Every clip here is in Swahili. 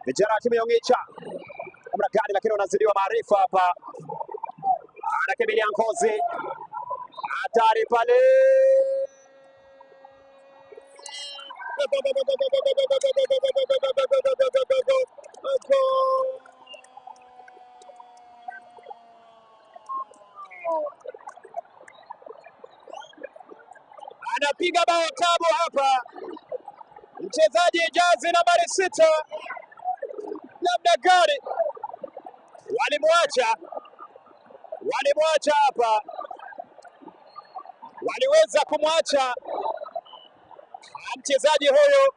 Vijana wa timu ya Ongicha namna gani, lakini wanazidiwa maarifa hapa. Anakimbilia Ngozi, hatari pale anapiga bao tabu hapa mchezaji jazi nambari 6 namna gani, walimwacha hapa, waliweza kumwacha mchezaji huyu,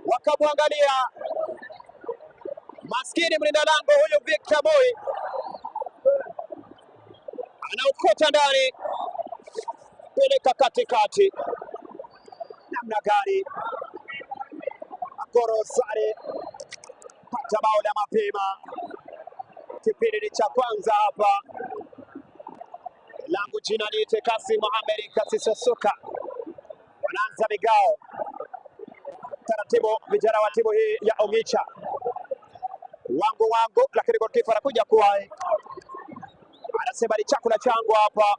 wakamwangalia maskini mlinda lango huyu Victor Boy, anaukota ndani, peleka katikati, namna gani Agoro sare pata bao la mapema. Kipindi ni cha kwanza hapa. Langu jina niite Kasim Mohamed Kasisosuka. Wanaanza migao taratibu, vijana wa timu hii ya Ongicha, wangu wangu, lakini goalkeeper anakuja kuwahi, anasema ni chakula changu hapa.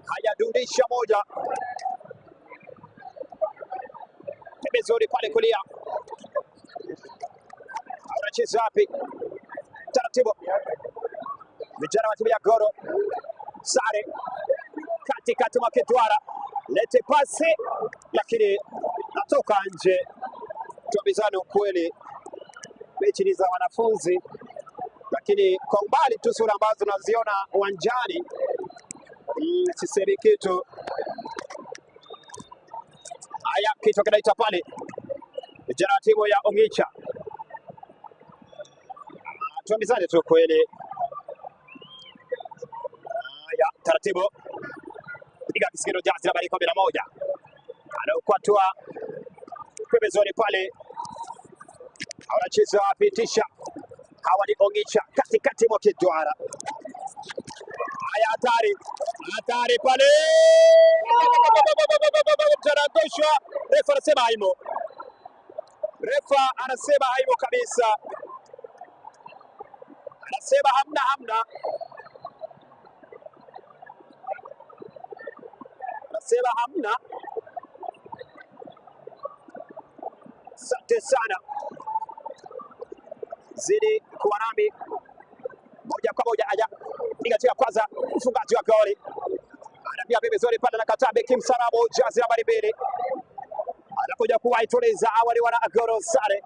Hayadundisha moja pembezoni pale kulia, anacheza wapi? Taratibu vijana wa timu ya Goro sare katikati mwa Kitwara, lete pasi lakini natoka nje. Tuambizane ukweli, mechi ni za wanafunzi, lakini kwa umbali tu sura ambazo tunaziona uwanjani, sisemi kitu. Haya, kichwa kinaita pale, vijana wa timu ya Ongicha. Tuambizane tu kweli. Haya, taratibu piga kisigino jazi nambari 11 anaokwatua pembezoni pale, anacheza pitisha. Hawa ni Ongicha katikati mwa kiduara. Haya, hatari hatari pale, mtarangoshwa. Refa anasema haimo, refa anasema haimo kabisa, anasema hamna hamna, anasema hamna. Asante sana, zidi kuwa nami moja kwa moja. Aya, piga ya kwanza, mfungaji wa goli anapiga pembezoni pale, anakataa beki Msarabu, jazi nambari 2 anakuja kuwaituliza awali wana Agoro sare.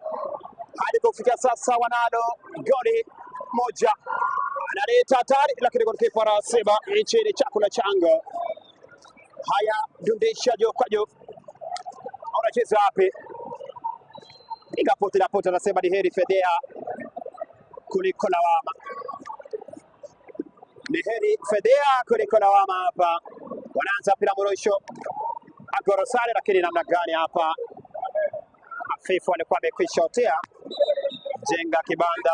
Hadi kufikia sasa wanalo goli moja, analeta hatari, lakini golikipa anasema hichi ni chakula changu. Haya, dundisha juu kwa juu, anacheza wapi? Piga pote na pote, anasema ni heri fedhea kuliko lawama, ni heri fedhea kuliko lawama. Hapa wanaanza mpira mrusho Agoro sare, lakini namna gani hapa Afifu alikuwa amekwisha otea jenga kibanda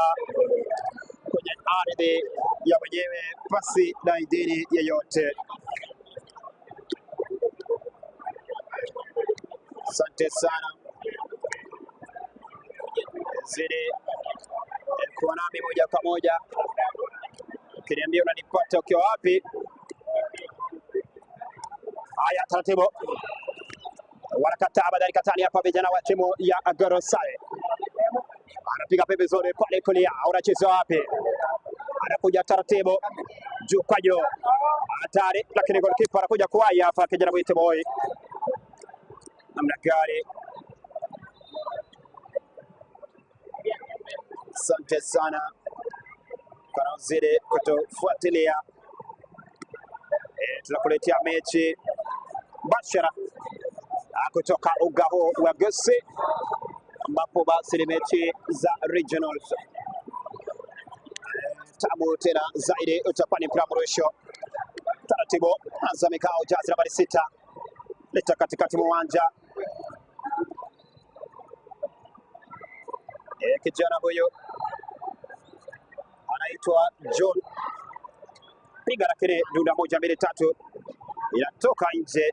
kwenye ardhi ya wenyewe pasi na idhini yeyote. Asante sana, zidi kuwa nami moja kwa moja, ukiniambia unanipata ukiwa wapi. Haya, taratibu wanakataa badali katani hapa, vijana wa timu ya Agoro sare, anapiga pembezoni pale kulia, unacheza wapi? Anakuja taratibu juu kwa juu, hatari, lakini goalkeeper anakuja kuwahi hapa, kijana mwite boy, namna gani? Asante sana kwa wanaozidi kutufuatilia. Tunakuletea mechi mbashara kutoka uga huu wa Gusii, ambapo basi ni mechi za regionals. Tamu tena zaidi utakuwa ni mpira mrusho. Taratibu anza mikao, jazi nambari 6 leta katikati mwa uwanja. Kijana huyu anaitwa John, piga lakini dunda 1 2 3 inatoka nje,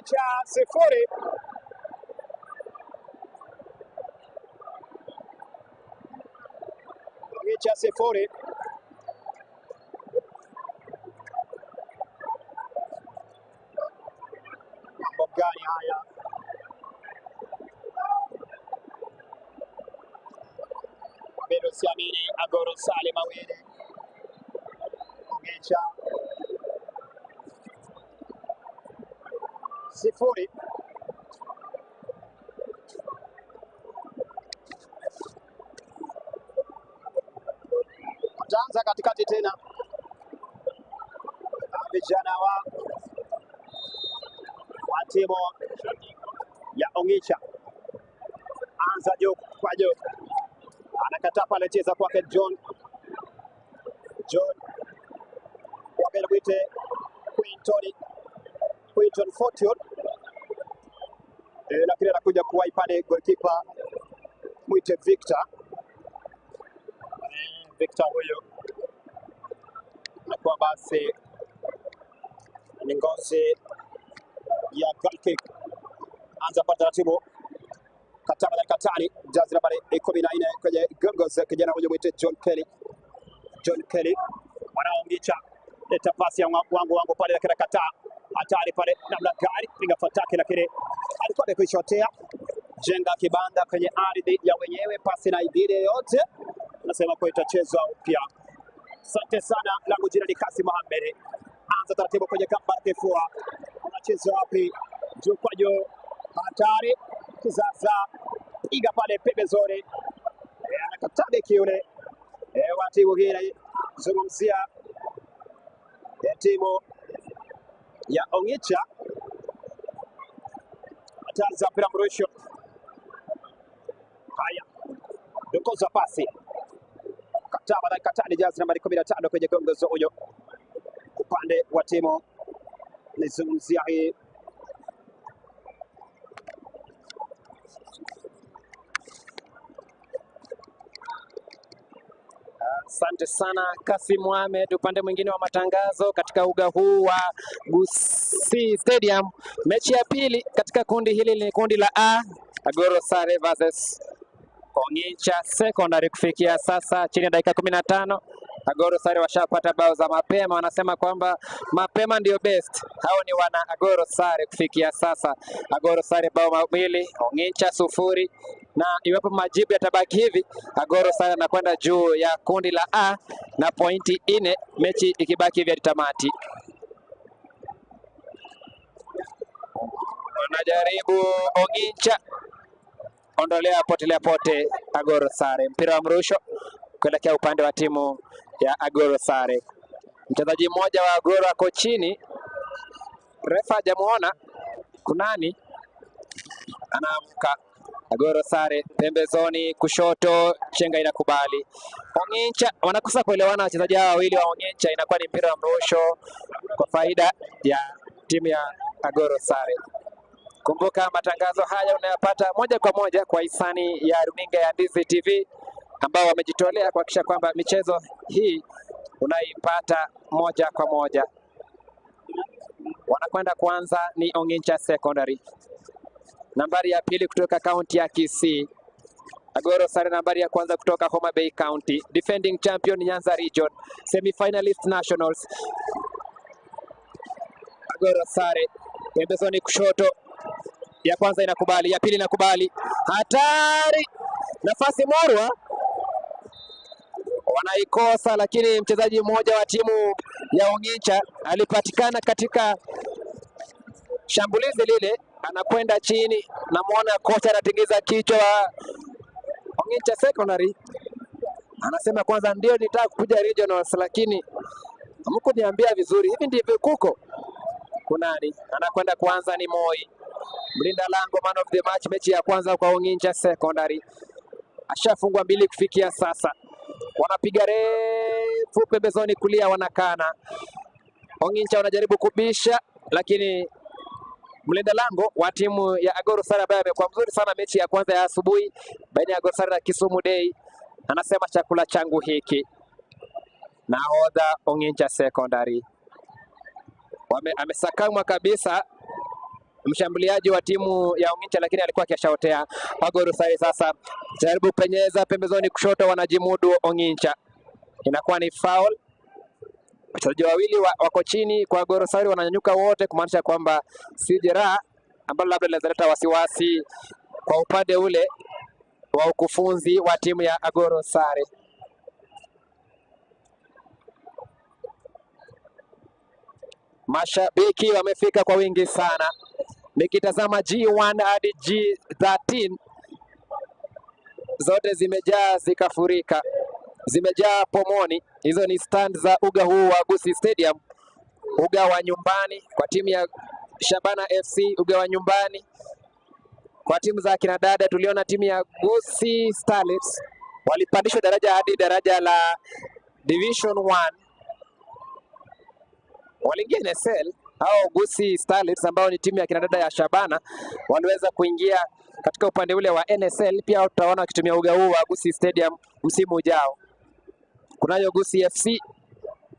Ongicha 0. Ongicha 0. Mambo gani haya? Wabelo siamini, Agoro Sale 2, Ongicha 0. Wataanza katikati tena vijana wa timu ya Ongicha. Anza juu kwa juu, anakataa pale, cheza kwake John kwake mwite Quinton Fortune, lakini anakuja kuwahi pale goalkeeper mwite Victor. Victor huyo anakuwa basi ni ngozi ya goal kick. Anza kwa taratibu, Kataba na Katani, jazi nambari 14 kwenye gongos, kijana huyo mwite John Kelly. John Kelly wanaongicha, leta pasi ya wangu pale, lakini kataa hatari pale, namna gani piga fataki, lakini alikuwa amekwishotea jenga kibanda kwenye ardhi ya wenyewe, pasi na idhini yoyote, nasema kwa itachezwa upya. Asante sana, langu jina ni Kasim Mohamed. Anza taratibu kwenye kamba ya kifua, unacheza wapi? Juu kwa juu, hatari kizaza, piga pale pembezoni, anakataa beki yule wa timu hii, zungumzia timu ya Ongicha. Ataanza mpira mrusho. Haya, dongoza pasi Kataba na Katani, jazi nambari 15 kwenye gongozo huyo upande wa timu nizungumzia hii Asante sana Kasim Mohamed. Upande mwingine wa matangazo katika uga huu wa Gusii Stadium, mechi ya pili katika kundi hili ni kundi la A, Agoro Sare versus Ongicha Secondary. Kufikia sasa chini ya dakika 15, Agoro Sare washapata bao za mapema. Wanasema kwamba mapema ndio best. Hao ni wana Agoro Sare. Kufikia sasa Agoro Sare bao 2, Ongicha 0, na iwapo majibu yatabaki hivi, Agoro Sare anakwenda juu ya kundi la A na pointi 4, mechi ikibaki hivi hadi tamati. Wanajaribu Ongicha, ondolea potelea pote Agoro Sare. Mpira wa mrusho kuelekea upande wa timu ya Agoro Sare. Mchezaji mmoja wa Agoro ako chini, refa hajamuona kunani, anaamka. Agoro Sare pembezoni kushoto, chenga inakubali. Ongicha wanakosa kuelewana wachezaji hawa wawili wa Ongicha, inakuwa ni mpira wa mrusho kwa faida ya timu ya Agoro Sare. Kumbuka matangazo haya unayapata moja kwa moja kwa hisani ya runinga ya Ndizi TV ambao wamejitolea kuhakikisha kwamba michezo hii unaipata moja kwa moja. Wanakwenda kwanza ni Ongicha Secondary, nambari ya pili kutoka kaunti ya Kisii. Agoro Sare nambari ya kwanza kutoka Homa Bay County, defending champion Nyanza Region, semi-finalist Nationals. Agoro Sare pembezoni kushoto, ya kwanza inakubali, ya pili inakubali, hatari, nafasi morwa wanaikosa, lakini mchezaji mmoja wa timu ya Ongicha alipatikana katika shambulizi lile, anakwenda chini. Namuona kocha anatingiza kichwa wa Ongicha Secondary, anasema kwanza ndio nitaka kuja regionals, lakini hamkuniambia vizuri, hivi ndivyo kuko kunani. Anakwenda kwanza ni Moi, mlinda lango, man of the match, mechi ya kwanza kwa Ongicha Secondary, ashafungwa 2 kufikia sasa. Wanapiga refu pembezoni kulia, wanakana. Ongicha wanajaribu kubisha, lakini mlinda lango wa timu ya Agoro Sare ambaye amekuwa mzuri sana mechi ya kwanza ya asubuhi baina ya Agoro Sare na Kisumu Day anasema chakula changu hiki. Nahodha Ongicha Secondary amesakamwa kabisa mshambuliaji wa timu ya Ong'incha, lakini alikuwa akishaotea. Agoro Sare sasa jaribu penyeza pembezoni kushoto, wanajimudu Ong'incha, inakuwa ni foul. Wachezaji wawili wako chini kwa Agoro Sare, wananyanyuka wote, kumaanisha kwamba si jeraha ambalo labda linaweza leta wasiwasi kwa upande ule wa ukufunzi wa timu ya Agoro Sare. Mashabiki wamefika kwa wingi sana. Nikitazama G1 hadi G13 zote zimejaa zikafurika, zimejaa pomoni. Hizo ni stand za uga huu wa Gusii Stadium, uga wa nyumbani kwa timu ya Shabana FC, uga wa nyumbani kwa timu za kina dada. Tuliona timu ya Gusii Starlets walipandishwa daraja hadi daraja la Division 1 waliingia NSL au Gusii Starlets ambao ni timu ya kinadada ya Shabana waliweza kuingia katika upande ule wa NSL. Pia tutaona wakitumia uga huu wa Gusii Stadium msimu ujao. Kunayo Gusii FC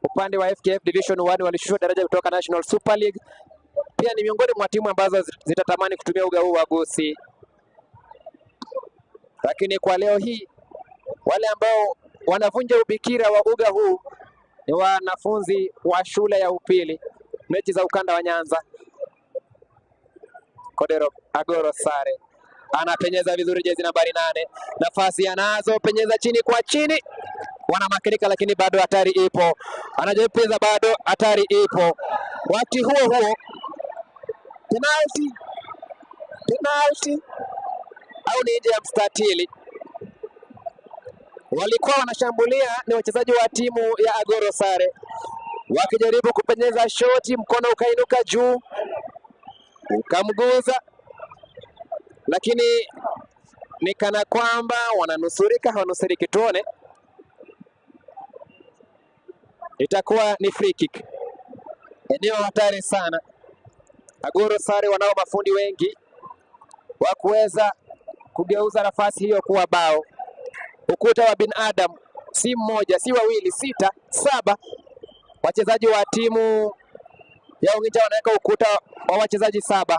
upande wa FKF Division 1 walishushwa daraja kutoka National Super League, pia ni miongoni mwa timu ambazo zitatamani kutumia uga huu wa Gusii, lakini kwa leo hii wale ambao wanavunja ubikira wa uga huu ni wanafunzi wa shule ya upili, mechi za ukanda wa Nyanza. Kodero Agoro Sare anapenyeza vizuri jezi nambari 8, nafasi anazo, penyeza chini kwa chini, wanamakinika, lakini bado hatari ipo, anajipeza bado hatari ipo. Wakati huo huo penalti, penalti au ni nje ya mstatili. Walikuwa wanashambulia ni wachezaji wa timu ya Agoro Sare wakijaribu kupenyeza shoti, mkono ukainuka juu ukamguza, lakini ni kana kwamba wananusurika, hawanusuriki. Tuone, itakuwa ni free kick, eneo hatari sana. Agoro Sare wanao mafundi wengi wa kuweza kugeuza nafasi hiyo kuwa bao. Ukuta wa binadamu si mmoja, si wawili, 6, 7 wachezaji wa timu ya Ong'incha wanaweka ukuta wa wachezaji 7.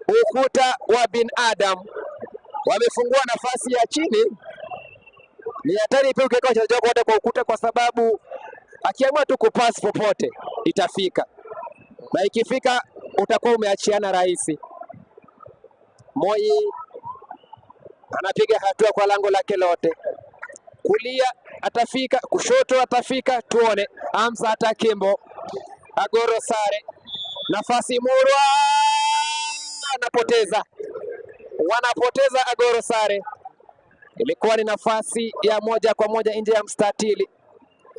Ukuta wa binadamu wamefungua nafasi ya chini. Ni hatari pia ukiweka wachezaji wako wote kwa ukuta, kwa sababu akiamua tu kupass popote itafika, na ikifika utakuwa umeachiana rahisi. Moi anapiga hatua kwa lango lake lote, kulia atafika, kushoto atafika, tuone. Amsa Atakimbo, Agoro Sare, nafasi murwa, anapoteza, wanapoteza Agoro Sare. Ilikuwa ni nafasi ya moja kwa moja nje ya mstatili,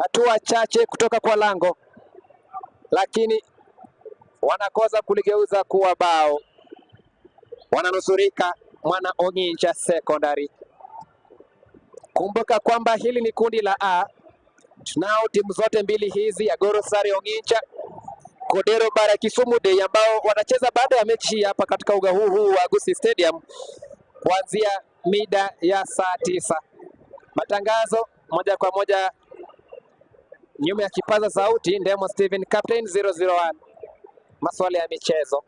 hatua chache kutoka kwa lango, lakini wanakosa kuligeuza kuwa bao. Wananusurika Mwana Ong'incha Secondary. Kumbuka kwamba hili ni kundi la A. Tunao timu zote mbili hizi, Agoro Sare Ong'incha, Kodero Bara Kisumu Day, ambao wanacheza baada ya mechi hapa katika uga huu huu wa Gusii Stadium kuanzia mida ya saa 9. Matangazo moja kwa moja nyuma ya kipaza sauti, Ndemo Steven, Captain 001, masuala ya michezo.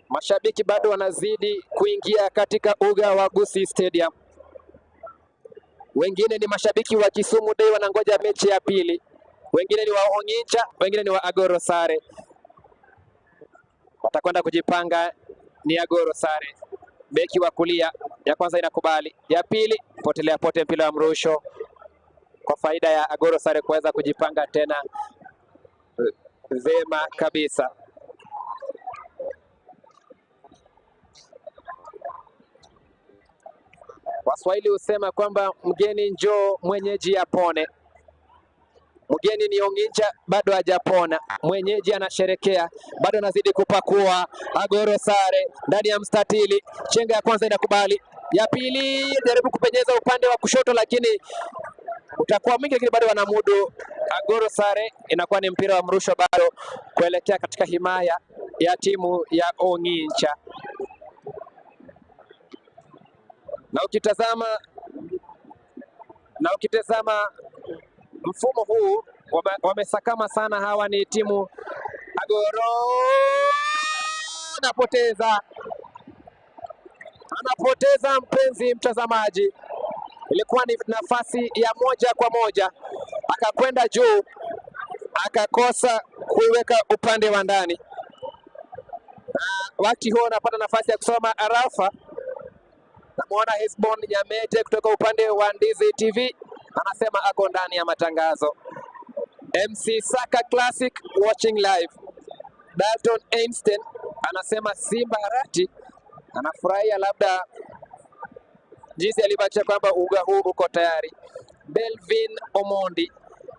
Mashabiki bado wanazidi kuingia katika uga wa Gusii Stadium. Wengine ni mashabiki wa Kisumu Day wanangoja mechi ya pili, wengine ni wa Ong'incha, wengine ni wa Agoro Sare. Watakwenda kujipanga ni Agoro Sare. Beki wa kulia, ya kwanza inakubali, ya pili potelea pote, mpira wa mrusho kwa faida ya Agoro Sare kuweza kujipanga tena vema kabisa. Waswahili husema kwamba mgeni njoo mwenyeji apone. Mgeni ni Ong'incha bado hajapona, mwenyeji anasherekea, bado anazidi kupakua. Agoro Sare ndani ya mstatili, chenga ya kwanza inakubali, ya pili jaribu kupenyeza upande wa kushoto, lakini utakuwa mwingi, lakini bado wanamudu. Agoro Sare inakuwa ni mpira wa mrusho bado kuelekea katika himaya ya timu ya Ong'incha. Na ukitazama mfumo huu wamesakama sana. Hawa ni timu Agoro, anapoteza, anapoteza mpenzi mtazamaji, ilikuwa ni nafasi ya moja kwa moja, akakwenda juu akakosa kuiweka upande wa ndani. Na wakati huo anapata nafasi ya kusoma arafa. Namwona Hesbon Nyamete kutoka upande wa Ndizi TV anasema ako ndani ya matangazo. MC Saka Classic watching live. Dalton Einstein anasema Simba Arati anafurahia labda jinsi alivyoacha kwamba uga huu uko tayari. Belvin Omondi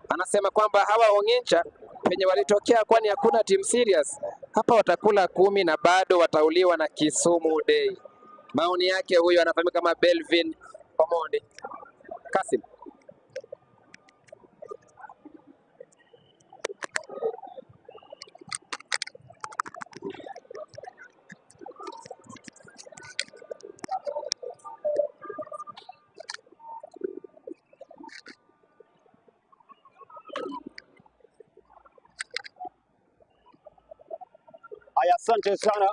anasema kwamba hawa Ong'incha penye walitokea, kwani hakuna team serious hapa, watakula 10 na bado watauliwa na Kisumu Day. Maoni yake huyo anafahamika kama Belvin Omondi. Kasim. Haya, asante sana.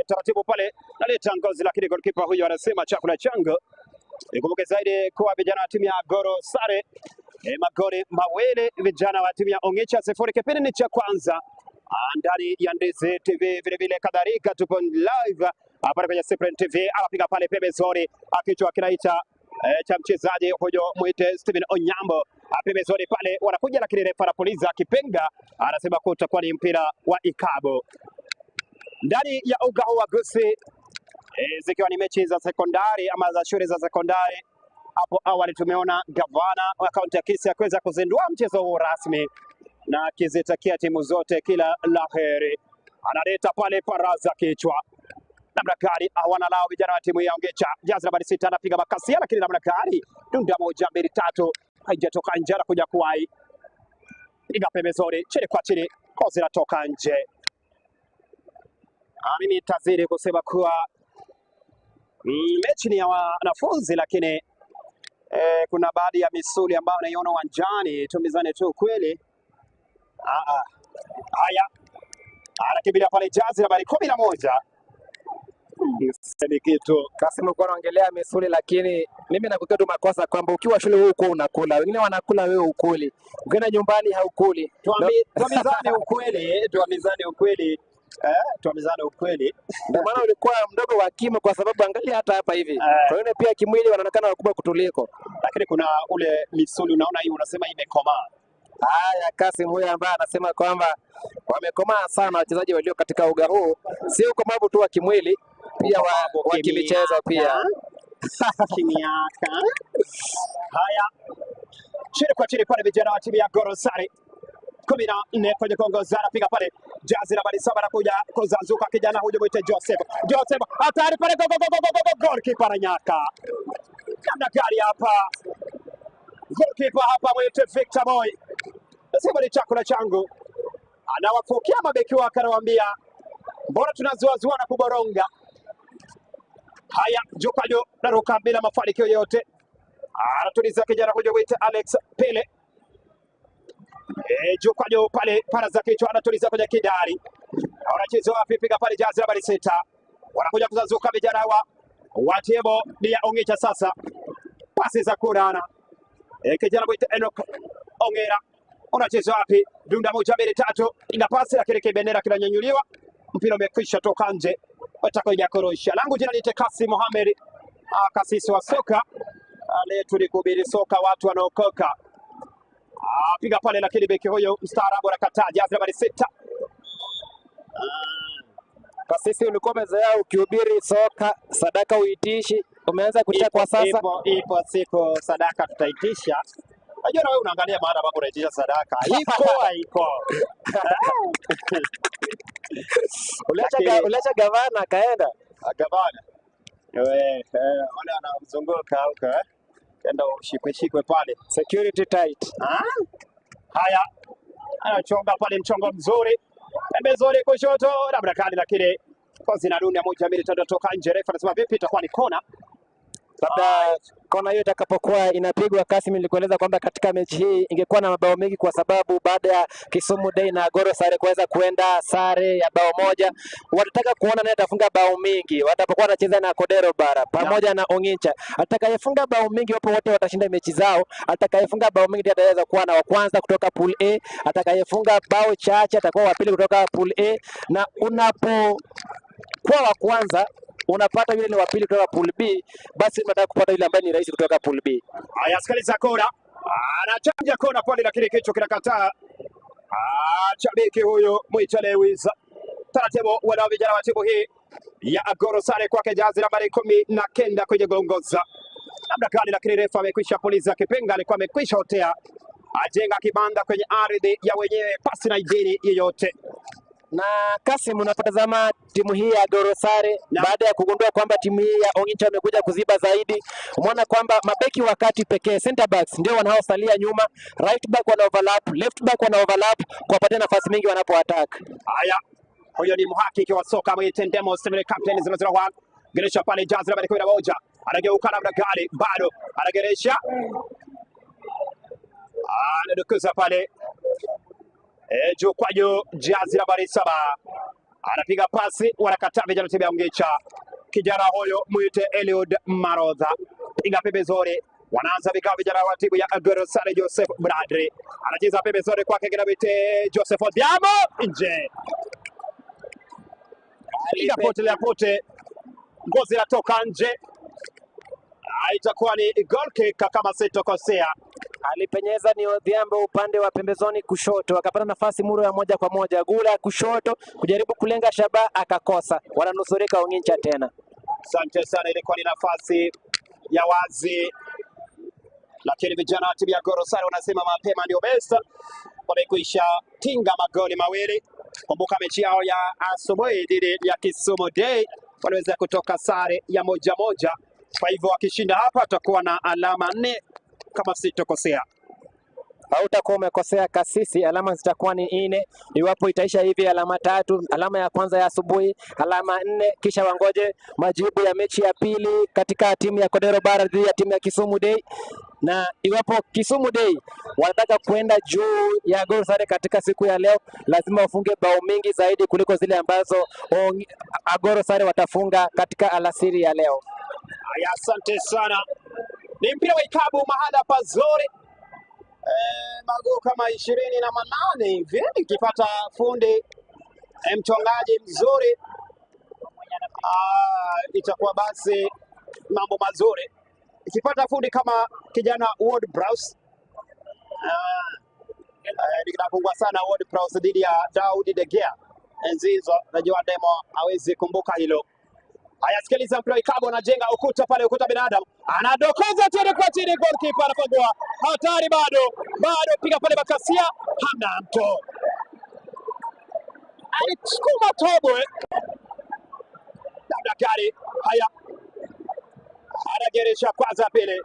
Taratibu pale naleta ngozi, lakini goalkeeper huyu anasema chakula changu. Ikumbuke zaidi kuwa vijana wa timu ya Goro sare magoli 2, vijana wa timu ya Ong'icha 0. Kipindi ni cha kwanza ndani ya Ndizi TV, vile vile kadhalika tupo live hapa kwenye Cyprian TV. Anapiga pale pembezoni, kichwa kinaita cha mchezaji huyo mwite Steven Onyambo pembezoni pale wanakuja, lakini refa anapuliza kipenga, anasema kutakuwa ni mpira wa ikabu ndani ya uga huu wa Gusii, zikiwa ni mechi za sekondari ama za shule za sekondari. Hapo awali tumeona gavana wa kaunti ya Kisii akiweza kuzindua mchezo huu rasmi na akizitakia timu zote kila la heri. Analeta pale paraza kichwa namna gani, hawana lao vijana wa timu ya Ong'echa. Jazi nambari 6 anapiga makasia, lakini namna gani, dunda 1 2 3, haijatoka nje, anakuja kuwai piga pembezoni, chini kwa chini, kozi inatoka nje. Mimi nitazidi kusema kuwa mechi ni ya wanafunzi, lakini kuna baadhi ya misuli ambayo naiona uwanjani, tumizane tu kweli. Haya, anakimbilia pale jazi nambari 11. Semi kitu. Kasim, ulikuwa unaongelea misuli, lakini mimi nakukia tu makosa kwamba ukiwa shule wewe uko unakula, wengine wanakula wewe ukuli, ukienda nyumbani haukuli. Tuambizane ukweli, tuambizane ukweli. Tuambizane ukweli. Ndio maana ulikuwa mdogo wa kimo, kwa sababu angalia hata hapa hivi. Kwa hiyo pia kimwili wanaonekana wakubwa kutuliko. Lakini kuna ule misuli unaona hii unasema imekomaa. Haya, Kasim huyo ambaye anasema kwamba wamekomaa sana wachezaji walio katika uga huu, si ukomavu tu wa kimwili, pia wa kimichezo pia. Kimiaka. Haya, chini kwa chini pale vijana wa timu ya Goro Sare 14 kwenye kuongoza, anapiga pale jazi nambari 7 anakuja kuzazuka kijana huyu mwite Joseph. Joseph hatari pale, go go go go go, goalkeeper ananyaka. Namna gani hapa goalkeeper hapa mwite Victor Boy, nasema ni chakula changu, anawafukia mabeki wake, anawaambia mbona tunazuazua na kuboronga. Haya, Jukajo naruka bila mafanikio yoyote, anatuliza kijana huyu mwite Alex Pele. Jukajo pale para za kichwa anatuliza kwenye kidari. Wanacheza wapi? Piga pale jazi nambari 6. Wanakuja kuzazuka vijana hawa wa timu ya Ong'echa sasa. Pasi za kurana. Kijana mwite Enoch Ongera. Unacheza wapi? Dunda 1 2 3. Ina pasi lakini kibendera kinanyanyuliwa. Mpira umekwisha toka nje. Watakuja kurusha. Langu jina ni Kasim Mohamed, kasisi wa soka. Leo tulikuhubiri soka watu wanaokoka. Piga pale lakini beki huyo mstaarabu anakataa. Jazi nambari 6. Kasisi, ulikuwa umezoea ukihubiri soka sadaka uitishi, umeanza kutia kwa sasa. Ipo siku sadaka tutaitisha. Unajua na wewe unaangalia maana ambapo unaitisha sadaka. Iko haiko. Uliacha gavana akaenda. Gavana. Wewe wale wanamzunguka huko Enda ushikwe shikwe pale. Security tight. Haya. Anachonga pale mchongo mzuri. Pembezoni kushoto labda kali, lakini Kozi na dunia moja mbili tatu toka nje, refa anasema vipi, itakuwa ni kona. Labda kona hiyo itakapokuwa inapigwa, Kasim, nilikueleza kwamba katika mechi hii ingekuwa na mabao mengi, kwa sababu baada ya Kisumu Day na Goro Sare kuweza kuenda sare ya bao moja, watataka kuona naye atafunga bao mingi watapokuwa wanacheza na Kodero Bara pamoja na Ongincha. Atakayefunga bao mingi, wapo wote watashinda mechi zao. Atakayefunga bao mingi ndiye ataweza kuwa na wa kwanza kutoka pool A, atakayefunga bao chache atakuwa wa pili kutoka pool A, na unapo kuwa wa kwanza unapata yule ni wa pili kutoka pool B, basi unataka kupata yule ambaye ni rahisi kutoka pool B. Haya, sikiliza kona, anachanja kona pale, lakini kichwa kinakataa. Shabiki huyu Mwita Lewis taratibu, wanao vijana wa timu hii ya Agoro Sare kwake jazi nambari 19 kwenye gongoza namna gani, lakini refa amekwisha puliza kipenga, alikuwa amekwisha otea, ajenga kibanda kwenye ardhi ya wenyewe pasi na idhini yeyote. Na Kasim, unapotazama timu hii ya Goro Sare baada ya kugundua kwamba timu hii ya Ongincha wamekuja kuziba zaidi, umeona kwamba mabeki wa kati pekee center backs ndio wanaosalia nyuma, right back wana overlap, left back wana overlap, kuwapatia nafasi mingi wanapo attack. Haya, huyo ni mhakiki wa soka mwite Ndemo Steven captain 001 geresha pale jazi nambari 11 anageuka namna gani, bado anageresha, anadukuza pale juu kwa juu, jazi nambari 7 anapiga pasi, wanakataa vijana timu ya Ongicha. Kijana huyo mwite Eliud Marodha, piga pembezoni, wanaanza vikao vijana wa timu ya Agoro Sare. Joseph Bradley anacheza pembezoni kwake, kinamwite Joseph Odhiambo nje, piga potelea pote, ngozi inatoka nje, itakuwa ni goal kick kama sitokosea. Alipenyeza ni Odhiambo upande wa pembezoni kushoto, akapata nafasi muro ya moja kwa moja, gula kushoto kujaribu kulenga shabaha akakosa, wananusurika Ongincha tena. Asante sana, ilikuwa ni nafasi ya wazi, lakini vijana wa timu ya Goro Sare wanasema mapema ndio best, wamekwisha tinga magoli mawili. Kumbuka mechi yao ya asubuhi dhidi ya Kisumu Day waliweza kutoka sare ya 1-1. Kwa hivyo wakishinda hapa watakuwa na alama 4 kama sitokosea. Hautakuwa umekosea Kasisi, alama zitakuwa ni 4 iwapo itaisha hivi, alama 3, alama ya kwanza ya asubuhi, alama 4, kisha wangoje majibu ya mechi ya pili katika timu ya Kodero Bara dhidi ya timu ya Kisumu Day. Na iwapo Kisumu Day wanataka kuenda juu ya Gor Sare katika siku ya leo, lazima wafunge bao mingi zaidi kuliko zile ambazo Agoro Sare watafunga katika alasiri ya leo. Haya, asante sana. Ni mpira wa ikabu mahala pazuri. Maguu kama 28 hivi, ikipata fundi mchongaji mzuri itakuwa basi mambo mazuri. Ikipata fundi kama kijana Ward Prowse, linafungwa sana Ward Prowse dhidi ya Daudi De Gea enzi hizo, najua Demo hawezi kumbuka hilo. Haya, sikiliza, mpira ikabu anajenga ukuta pale, ukuta binadamu anadokoza chini kwa chini, goalkeeper anapagua, hatari bado bado, piga pale Bakasia, hamna mtu, alisukuma tobwe labda gari. Haya, anageresha kwanza, pili,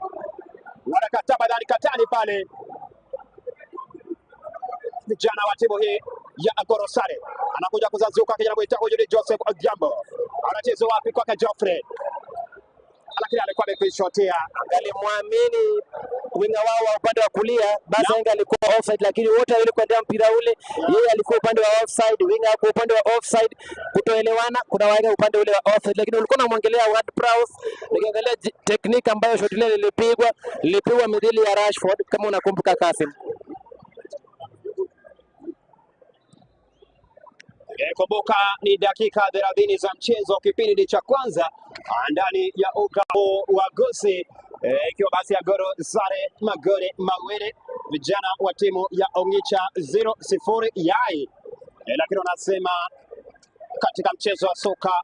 wanakataa badani katani pale, vijana wa timu hii ya Agoro Sare. Anakuja kuzazuka kijana mwita huyu ni Joseph Odhiambo, anacheza wapi kwake Geoffrey, lakini alikuwa amekwishotea. Angalimwamini winga wao wa upande wa kulia, basi Enga alikuwa offside, lakini wote wawili kuendea mpira ule, yeye alikuwa upande wa offside, winga hapo upande wa offside, kutoelewana kuna waega upande ule wa offside, lakini ulikuwa unamwangalia Ward Prowse, nikiangalia technique ambayo shot ile lilipigwa, lilipigwa midhili ya Rashford kama unakumbuka Kasim. Kumbuka ni dakika 30 za mchezo, kipindi cha kwanza ndani ya uga wa Gusii, ikiwa basi Agoro Sare magoli mawili, vijana wa timu ya Ongicha 0-0 yai. Lakini wanasema katika mchezo wa soka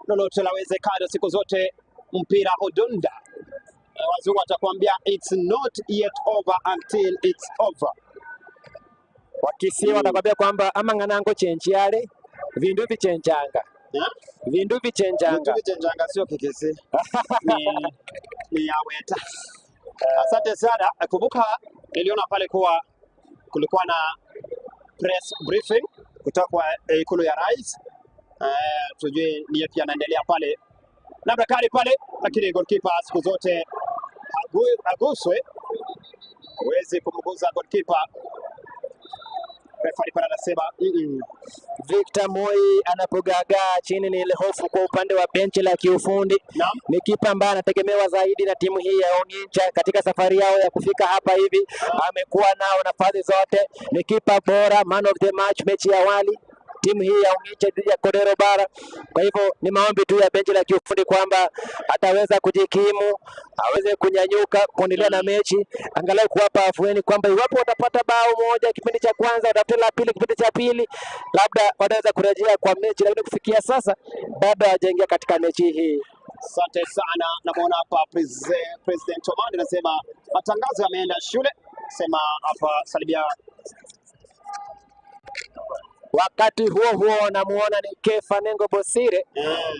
lolote lawezekana, siku zote mpira hudunda. Wazungu watakwambia it's not yet over until it's over. Wakisia watakwambia kwamba ama ng'anango chenchiale vindu vichenjanga vindu vichenjanga. Vindu vichenjanga sio Kikisii. Ni ya Weta. Asante sana. Kumbuka niliona pale kuwa kulikuwa na press briefing kutoka kwa Ikulu ya Rais. Tujue ni yapi yanaendelea pale, labda kali pale, lakini goalkeeper siku zote aguswe, huwezi kumguza goalkeeper. Refa pale anasema Victor Moi anapogagaa chini ni ile hofu kwa upande wa benchi la kiufundi. Naam. Ni kipa ambaye anategemewa zaidi na timu hii ya Ongincha katika safari yao ya kufika hapa hivi, amekuwa nao nafasi zote, ni kipa bora, man of the match mechi ya awali timu hii ya Ongincha dhidi ya Kodero Bara. Kwa hivyo ni maombi tu ya benchi la kiufundi kwamba ataweza kujikimu, aweze kunyanyuka kuendelea na mechi, angalau kuwapa afueni kwamba iwapo watapata bao moja kipindi cha kwanza, watafute la pili kipindi cha pili, labda wataweza kurejea kwa mechi, lakini kufikia sasa bado hawajaingia katika mechi hii. Asante sana. Namwona hapa President Omani anasema matangazo yameenda shule, sema hapa salimia. Wakati huo huo namuona ni Kefa Nengo Bosire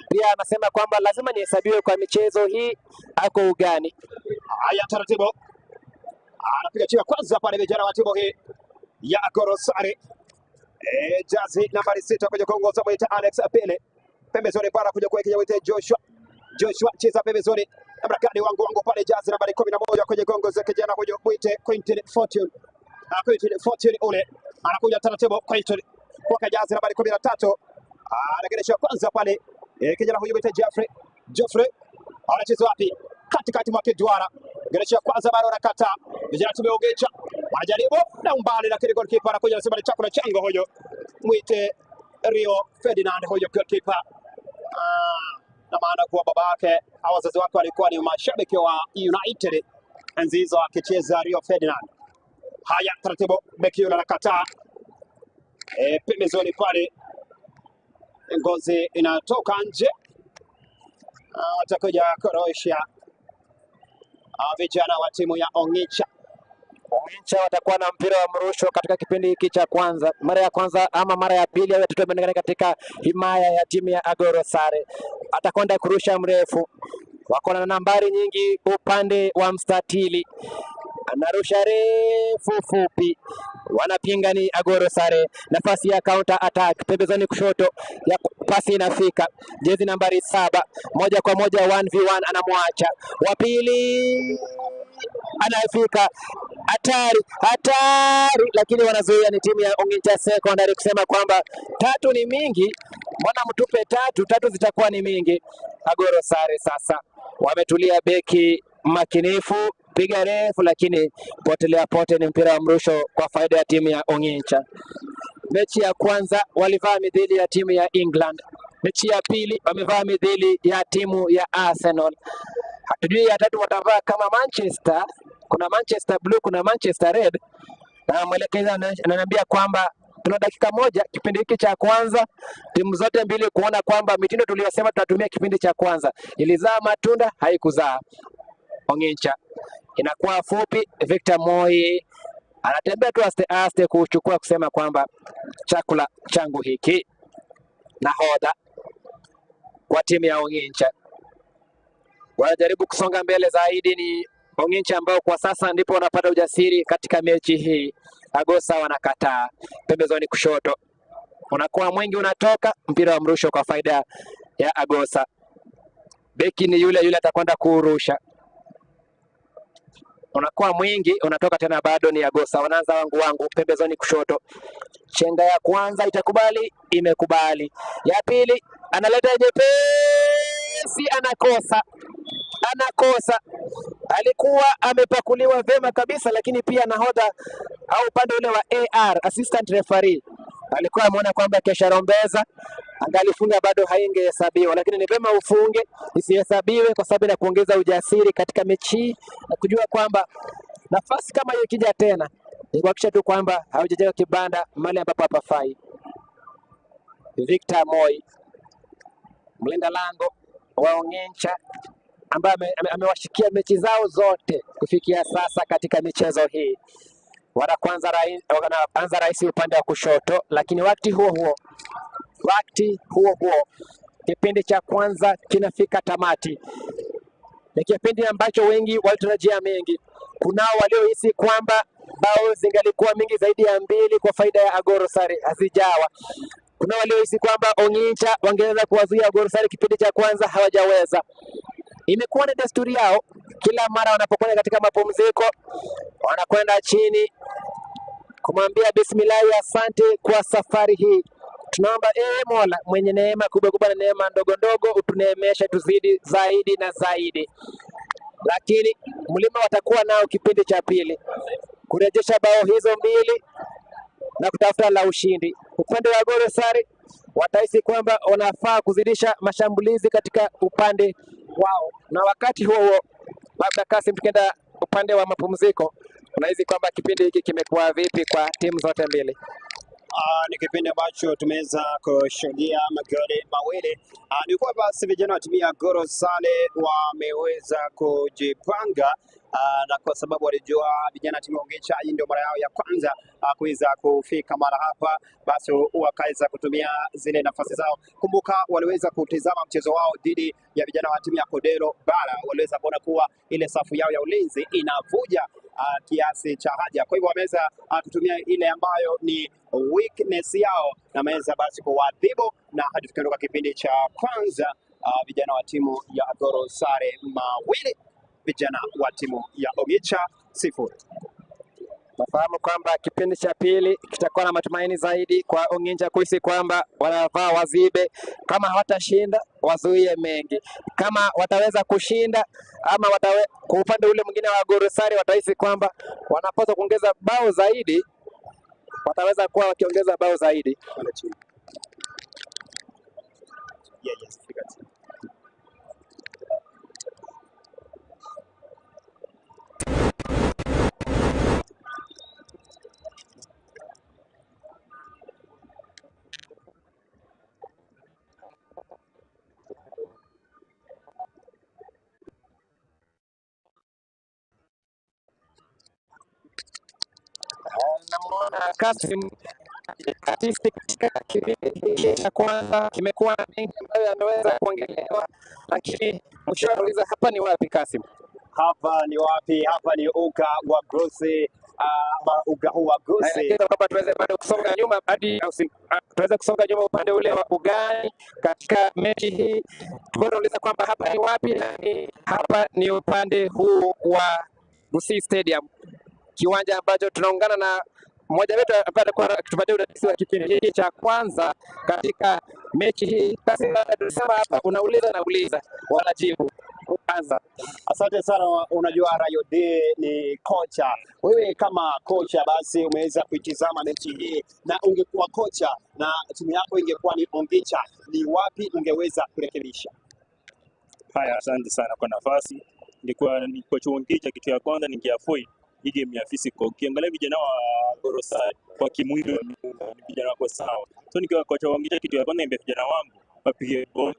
pia anasema kwamba lazima nihesabiwe kwa michezo hii, ako ugani. Haya, taratibu anapiga chini kwanza pale vijana wa timu hii ya Gorosari. Jazi nambari 6 kuja kuongoza mwita Alex Pele, pembezoni bara kuja kuwekea mwita Joshua. Joshua cheza pembezoni, namna gani wangu wangu pale, jazi nambari 11 kwenye gongo za kijana huyo mwite Quentin Fortune. Quentin Fortune ule anakuja taratibu, Quentin kwa jazi nambari 13 anageresha kwanza pale kijana huyo mwite Jeffrey. Jeffrey anacheza wapi? Katikati mwa kiduara, geresha kwanza bado anakataa. Vijana tumeogecha wanajaribu na umbali, lakini goalkeeper anakuja anasema ni chakula chango huyo mwite Rio Ferdinand huyo goalkeeper. Na maana kuwa babake au wazazi wake walikuwa ni mashabiki wa United enzi hizo akicheza Rio Ferdinand. Haya, taratibu beki yule anakataa. Pembezoni pale ngozi inatoka nje, atakuja Croatia. Vijana wa timu ya Ongicha. Ongicha watakuwa na mpira wa mrusho katika kipindi hiki cha kwanza, mara ya kwanza ama mara ya pili au ya tatu ameonekana katika himaya ya timu ya Agoro Sare. Atakwenda kurusha mrefu, wako na nambari nyingi upande wa mstatili, anarusha refu fupi, wanapinga ni Agoro Sare. Nafasi ya counter attack pembezoni kushoto ya pasi inafika, jezi nambari 7 moja kwa moja 1v1, anamwacha wa pili anafika, hatari hatari, lakini wanazuia. Ni timu ya Ongincha Secondary kusema kwamba tatu ni mingi, mbona mtupe tatu, tatu zitakuwa ni mingi. Agoro Sare sasa wametulia, beki makinifu, piga refu, lakini potelea pote, ni mpira wa mrusho kwa faida ya timu ya Ongincha. Mechi ya kwanza walivaa midhili ya timu ya England, mechi ya pili wamevaa midhili ya timu ya Arsenal. Hatujui ya tatu watavaa kama Manchester. Kuna Manchester Blue, kuna Manchester Red, na mwelekezi ananiambia kwamba tuna dakika moja kipindi hiki cha kwanza, timu zote mbili kuona kwamba mitindo tuliyosema tutatumia kipindi cha kwanza ilizaa matunda, haikuzaa. Ongincha inakuwa fupi. Victor Moi anatembea tu aste aste kuchukua kusema kwamba chakula changu hiki. Nahodha kwa timu ya Ongincha wanajaribu kusonga mbele zaidi, ni Ongincha ambao kwa sasa ndipo wanapata ujasiri katika mechi hii. Agosa wanakataa pembezoni kushoto, unakuwa mwingi unatoka, mpira wa mrusho kwa faida ya Agosa. Beki ni yule yule atakwenda kuurusha, unakuwa mwingi unatoka tena, bado ni Agosa. Wanaanza wangu wangu pembezoni kushoto, chenga ya kwanza itakubali, imekubali. Ya pili analeta nyepesi, anakosa anakosa. Alikuwa amepakuliwa vema kabisa, lakini pia nahodha au upande ule wa AR assistant referee alikuwa ameona kwamba kesha rombeza, angalifunga bado haingehesabiwa, lakini ni vema ufunge isihesabiwe, kwa sababu inakuongeza ujasiri katika mechi hii na kujua kwamba nafasi kama hiyo ikija tena ni kuhakikisha tu kwamba haujajenga kibanda mahali ambapo hapafai. Victor Moi mlinda lango wa Ongincha ambaye amewashikia mechi zao zote kufikia sasa katika michezo hii. Wanaanza rais upande wa kushoto, lakini wakati huo huo kipindi cha kwanza kinafika tamati. Ni kipindi ambacho wengi walitarajia mengi. Kunao waliohisi kwamba bao zingalikuwa mingi zaidi ya 2 kwa faida ya Agoro Sare, hazijawa. Kuna waliohisi kwamba Ongicha wangeweza kuwazuia Gor Sare kipindi cha kwanza, hawajaweza. Imekuwa ni desturi yao, kila mara wanapokwenda katika mapumziko wanakwenda chini kumwambia bismillahi, asante kwa safari hii. Tunaomba ee Mola mwenye neema kubwa kubwa na neema ndogo ndogo, utuneemeshe tuzidi zaidi na zaidi. Lakini mlima watakuwa nao kipindi cha pili kurejesha bao hizo mbili na kutafuta la ushindi. Upande wa Gor Sare watahisi kwamba wanafaa kuzidisha mashambulizi katika upande wao, na wakati huo huo, labda Kasim, tukienda upande wa mapumziko, unahisi kwamba kipindi hiki kimekuwa vipi kwa timu zote mbili? Ni kipindi ambacho tumeweza kushuhudia magoli mawili. Ni kuwa basi vijana wa timu ya Gor Sare wameweza kujipanga na kwa sababu walijua vijana wa timu ya Ongicha hii ndio mara yao ya kwanza kuweza kufika mara hapa, basi wakaweza kutumia zile nafasi zao. Kumbuka waliweza kutizama mchezo wao dhidi ya vijana wa timu ya Kodero Bara, waliweza kuona kuwa ile safu yao ya ulinzi inavuja kiasi cha haja. Kwa hivyo wameweza kutumia ile ambayo ni weakness yao na wameweza basi kuwaadhibu, na hadi tukiondoka kipindi cha kwanza vijana wa timu ya Gor Sare mawili, vijana wa timu ya Ongicha 0. Nafahamu kwamba kipindi cha pili kitakuwa na matumaini zaidi kwa Onginja kuhisi kwamba wanavaa wazibe, kama hawatashinda wazuie mengi, kama wataweza kushinda ama kwa upande ule mwingine wa Gor Sare watahisi kwamba wanapaswa kuongeza bao zaidi, wataweza kuwa wakiongeza bao zaidi. Pale chini. Yeah, yes, fika chini. Namuona Kasim Artisti katika kipindi hiki cha kwanza kimekuwa na mengi ambayo yameweza kuongelewa, lakini mwisho anauliza hapa ni wapi Kasim? Hapa ni wapi? Hapa ni uga wa Gusii, ama uga huu wa Gusii. Naelekeza kwamba tuweze bado kusonga nyuma hadi tuweze kusonga nyuma upande ule wa ugani katika mechi hii. Tunauliza kwamba hapa ni wapi, lakini hapa ni upande huu wa Gusii Stadium, kiwanja ambacho tunaungana na mmoja wetu ambaye atakuwa akitupatia udadisi wa kipindi hiki cha kwanza katika mechi hii. Basi tunasema hapa, unauliza nauliza, wanajibu kwanza. Asante sana. Unajua Rayo D ni kocha. Wewe kama kocha basi umeweza kuitizama mechi hii, na ungekuwa kocha na timu yako ingekuwa ni Ongicha, ni wapi ungeweza kurekebisha? Haya, asante sana kwa nafasi. Nilikuwa ni kocha Ongicha, kitu ya kwanza ningeavoid hii game ya physical. Ukiangalia vijana wa Gor Sare kwa kimwili ni vijana wako sawa, so nikiwa kocha Ongicha, kitu ya kwanza niambia vijana wangu wapige ball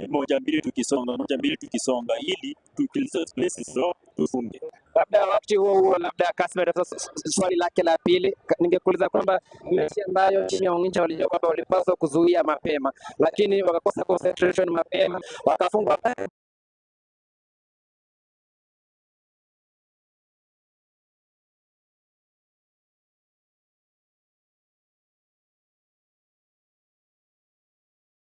moja mbili tukisonga, moja mbili tukisonga, ili tukiliza spaces so tufunge. Labda wakati huo huo, labda Kasim atatoa swali lake la pili. Ningekuuliza kwamba mechi ambayo timu ya Ongicha walijua kwamba walipaswa kuzuia mapema, lakini wakakosa concentration mapema, wakafungwa.